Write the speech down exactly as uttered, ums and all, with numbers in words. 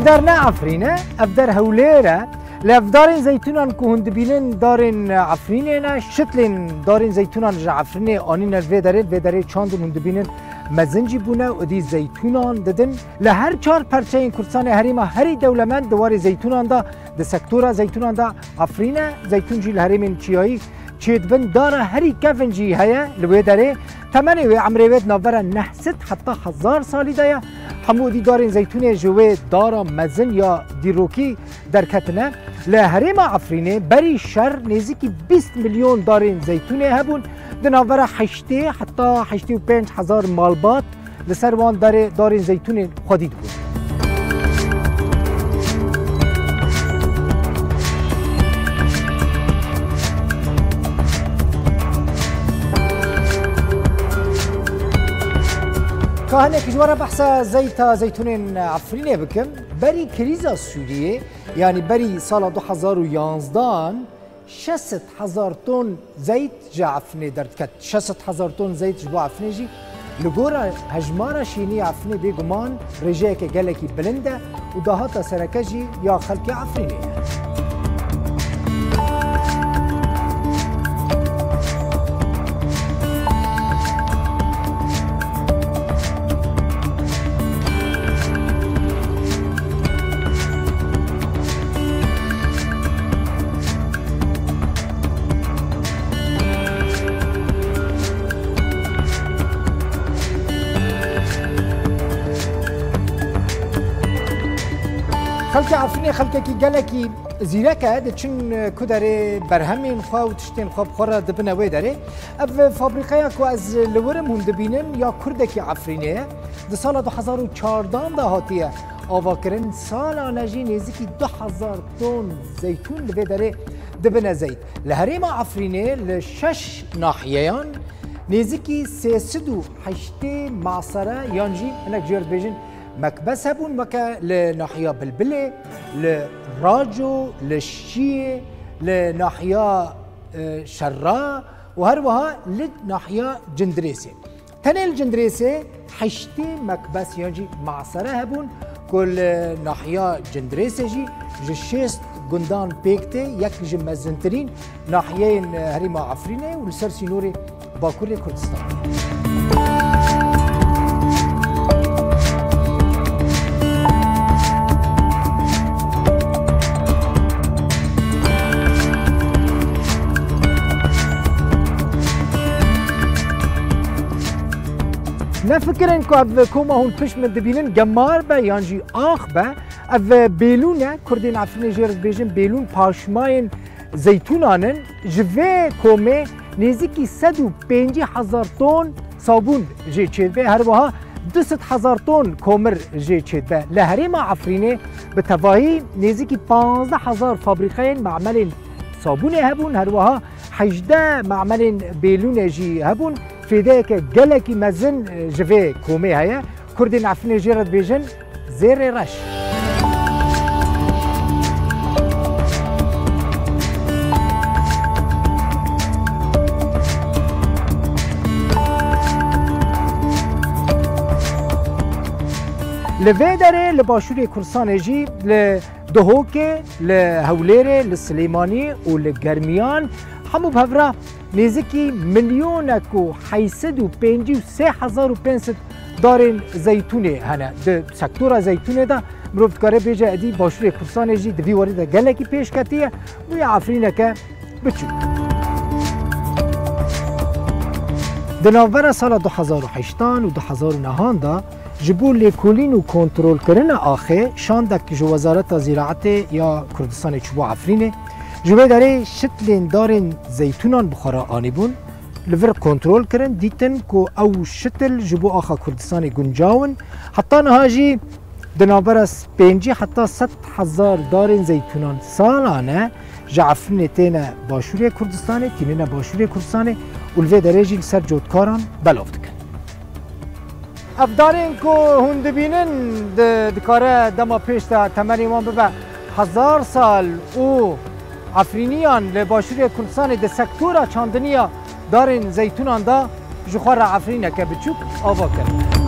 Der ne Efrîn e, ev der Hewlêr e. Li ev darên zeytûnan ku hûn dibînin, darên Efrînê ne, şitlên darên zeytûnan ji Efrînê anîne li vê derê, vê derê çandin hûn dibînin, mezin jî bûne û dî zeytûnan didin. Li her çar perçeyên Kurdistanê herêma herî dewlemend di warê zeytûnan de, di sektora zeytûnan de Efrîn e. Zeytûn jî li herêmên çiyayî çêdibin, dara herî kevin jî heye li wê derê. Temenê wê, emrê wê di navbera neh sed heta hezar salî de ye. Hemû dî darên zeytûnê ji wê dara mezin ya dîrokî derketine. Li herêma Efrînê berî şer nêzîkî bîst milyon darên zeytûnê hebûn. Di navbera heştê heta heştê û pênc hezar malbat li ser wan darê, darên zeytûnên xwedî dibûn. Ka hinek ji we re behsa zeyta zeytûnên Efrînê bikim. Berî krîza Sûriyê, yanî berî sala du hezar û yanzdan, şeş sed hezar ton zeyt ji Efrînê derdiket. Şeş sed hezar ton zeyt ji bo Efrînê jî li gora hejmara şînî ya Efrînê bêguman rêjeyeke gelekî bilind e û dahata sereke jî ya xelkê Efrînê ye. Xelkê Efrînê xelkekî gelekî zîrek e, diçin ku derê berhemên xwe û tiştên xwe bi xwe re dibine wê derê. Ev fabrîqeya ku ez li wir im hûn dibînin ya Kurdekî Efrînê ye. Di sala du hezar û çardan de hatiye avakirin. Salane jî nêzîkî du hezar ton zeytûn li vê derê dibine zeyt. Li herêma Efrînê li şeş nahiyeyan nêzîkî sê sed û heştê masere yan jî hinek jê re dibêjin mekbes hebûn, weke li nahiya Bilbilê, li Raco, li Şiyê, li nahiya, e, Şerra û her wiha li nahiya Cindirêsê. Tenê li Cindirêsê heştê mekbes yan jî masere hebûn ku li nahiya Cindirêsê jî ji şêst gundan pêk tê, yek ji mezintirîn nahiyeyên herêma Efrînê û li ser sînorê Bakurê Kurdistanê. Nefikirin ku ev koma hûn pişt min dibînin gemar be yan jî ax be. Ev bêlûn e, Kurdên Efrînê jê re dibêjin bêlûn, paşmayên zeytûnan in. Ji vê komê nêzîkî sed û pêncî hezar ton sabûn jê çêdibe, her wiha du sed hezar ton komir jê çêdibe. Li herêma Efrînê bi tevahî nêzîkî panzdeh hezar fabrîqeyên me'melên sabûnê hebûn, her wiha hejdeh me'melên bêlûnê jî hebûn. Fêdeyeke gelekî mezin ji vê komê heye. Kurdên Efrînê jê re dibêjin zêrê reş. Li vê derê li Başûrê Kurdistanê jî, li Duhokê, li Hewlêrê, li Silêmanî û li Germiyan, hemû bi hev re nêzîkî milyonek û heyt sed û pêncî û sê hezar û pênc sed darên zeytûnê hene. Di sektora zeytûnê de mirov dikare bêje, êdî Başûrê Kurdistanê jî di vî warî de gelekî pêş ketiye, bûye Efrîneke biçûk. Di navbera sala du hezar û heştan û du hezar û nehan de ji bo lêkolîn û kontrolkirina axê şandek ji Wezareta Zîraetê ya Kurdistanê çûbû Efrînê. Ji wê derê şitlên darên zeytûnan bi xwe re anîbûn. Li vir kontrol kirin, dîtin ku ew şitil ji bo axa Kurdistanê guncaw in. Heta niha jî di navbera pêncî heta sed hezar darên zeytûnan salane ji Efrînê têne Başûrê Kurdistanê, tînine Başûrê Kurdistanê û li vê derê jî li ser cotkaran belav dikin. Ev darên ku hûn dibînin, di-, dikare dema pêş de temenê wan bibe hezar sal û Efrîniyan li Başûrê Kurdistanê di sektora çandiniya darên zeytûnan de ji xwe re Efrîneke biçûk ava kirin.